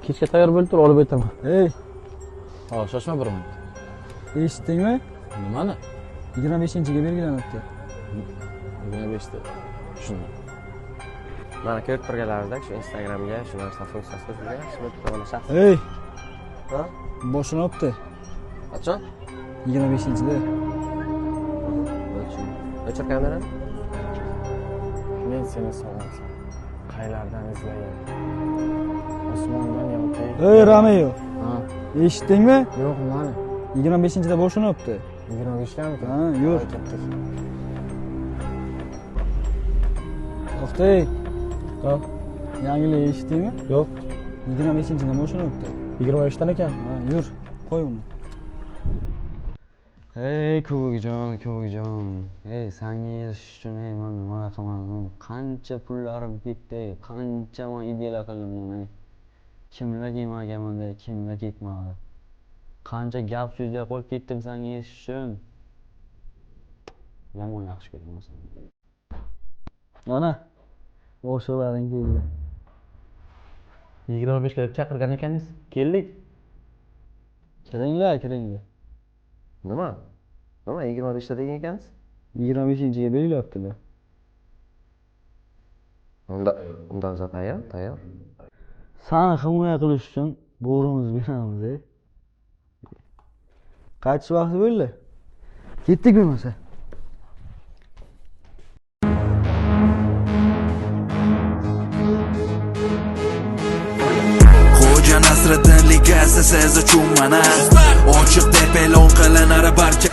Kechga tayyor bo'lib tur, olib o'taman. Ey, Ha, shoshma bir minut. Eshitdingmi? Nimani? 25-ga belgilanibdi. 25 ta. Tushundim. Mana ko'rib turganlaringizdek, shu Instagramga shu narsa funksiyasi qo'shilgan. Shu bitta mana shaxs. Ey, Ha? boshlanibdi. Qachon? 25-da. O'chir kamerani. Men seni sog'insam, qaylardan izlayin? Osmondan yoki Ey, Romeo, Ha, eshitdingmi? Yo'q, nimani? 25-da boshlanibdi. 25gamiki? Ha, yur. Ketdik. To'xtay. Ha? Yangilik eshitdingmi? Yo'q. 25-da boshlanibdi. 25 dan ekan. Ha, yur. Qo'y uni. Ey Kubokjon, Kubokjon. Ey, sanga erishish uchun ey man nima qilmadim? Qancha pullarim ketdi, qancha man ideyalar qildim ey. Kimlar kelmagan, kimlar ketmadi. Qancha gap so'zlar qo'yib ketdim sanga erishish uchun. Yomon yaxshi ko'raman seni. Mana boshliqlaring keldi. 25 ga chaqirgan ekaningiz. Keldik. Kiringlar, kiringlar. Nima? Nima 25 ta degan ekansiz? 25-ga belgilabdilar. Unda o'zi tayyor, tayyor. Sani himoya qilish uchun bo'rimizni beramiz, ey. Qaytish vaqti bo'ldi. Ketdik bo'lmasa. Xo'ja Nasriddin ligasi siz uchun mana ochiq deb e'lon qilinar barcha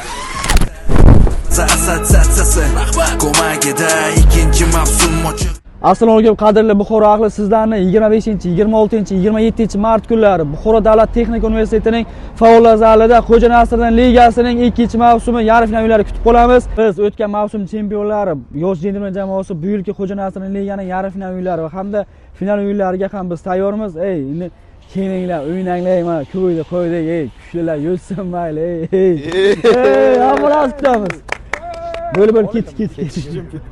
assotsiatsiyasi ko'magida ikkinchi mavsum ochiq. Assalomu alaykum, qadrli Buxoro ahli, sizlarni 25, 26, 27 mart kunlari Buxoro davlat texnika universitetining faollar zalida Xo'ja Nasriddin ligasining ikkinchi mavsumi yarim final o'yinlari kutib qolamiz. Biz o'tgan mavsum chempionlari Yosh jentelmen jamoasi bu yilgi Xo'ja Nasriddin liganing yarim final o'yinlari va hamda final o'yinlariga ham biz tayyormiz. Ey, endi kelinglar, o'ynanglar, mana kubokni qo'ydik, ey, kuchlilar yutsin mayli, ey, ey. Ey, hammalarni kutamiz. Bo'lib, bo'lib, ketdik, ketdik, ketdik.